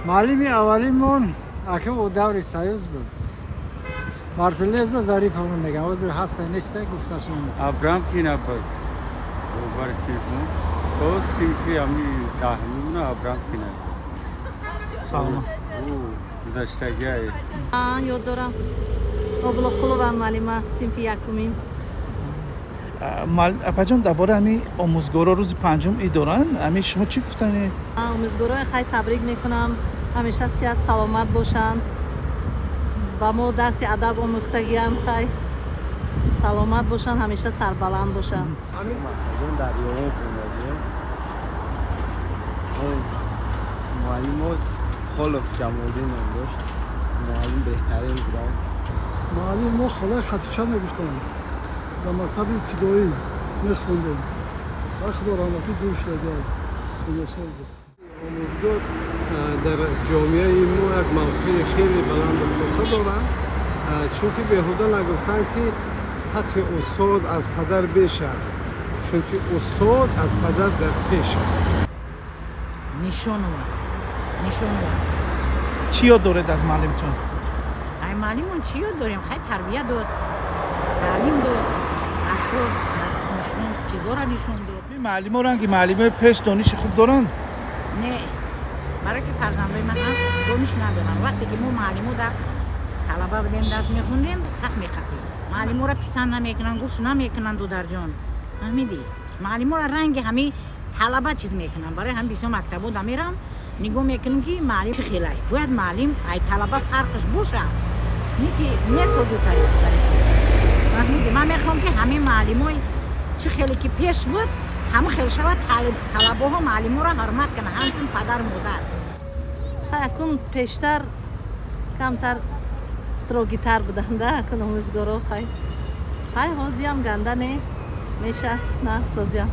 Муаллими аввалимон ака о даври Союз буд. Мартулеза Зариповна мегам, ҳозир ҳаста неста, гуфташ наметавонам. Абрамкина буд. Бар синф то синфи ҳами даҳумна Абрамкина. Саломат. Ӯ гузаштагиай. Ёд дорам, Облоқулова муаллима, синфи якумин. Апаҷон, дар бораи ҳами омӯзгоро рӯзи панҷум ид доранд, ҳами шумо чӣ гуфтанед? Омӯзгорои хай табрик мекунам, ҳамеша сиҳат саломат бошанд. Ба мо дарси адаб омӯхтагиам, хай саломат бошанд, ҳамеша сарбаланд бошанд. Мактабон дар Ёвон хондагием. Муаллимо Холов Ҷамолиддин ном дошт, муаллим беҳтарин буданд. Муаллими мо холаи Хатича мегуфтанд. Дар мактаби ибтидоӣ мехондем ва худо раҳматӣ дур шудагиай, сол буд. Омӯзгор дар ҷомеаи мо як мавқеи хеле баланду хоса дорад, чунки беҳуда нагуфтанд, ки ҳаққи устод аз падар беш аст, чунки устод аз падар дар пеш аст. Нишонова, Нишонова. Чӣ ёд доред аз муаллимтон? Ай муаллимон чӣ ёд дорем? Хай, тарбия дод, таълим дод, рафтор нишон, чизоро нишон дод. Ин муаллимо ранги муаллимои пеш дониши хуб доранд? Не, барои ки фарзандои ман ҳаст, дониш надоранд. Вақте ки мо муаллимо дар талаба будем, дарс мехондем, сахт меқапем. Муаллиморо писанд намекунанд, гӯш намекунанд. Дударҷон, фаҳмидӣ? Муаллиморо ранги ҳами талаба чиз мекунанд. Барои ҳами бисёр мактабо да мерам, нигоҳ мекунам, ки муаллим чӣ хелай. Бояд муаллим ай талаба фарқш бошад, не ки несоду. Фаҳмидӣ? Ман мехоҳам, ки ҳамин муаллимои чӣ хеле ки пеш буд, ҳама хел шавад, талабаҳо муаллиморо ҳурмат кунанд ҳамчун падару модар. Хай, акун пештар камтар строгий тар буданда, акун омӯзгоро. Хай, хай, ҳозиям ганда не мешад, на созиям.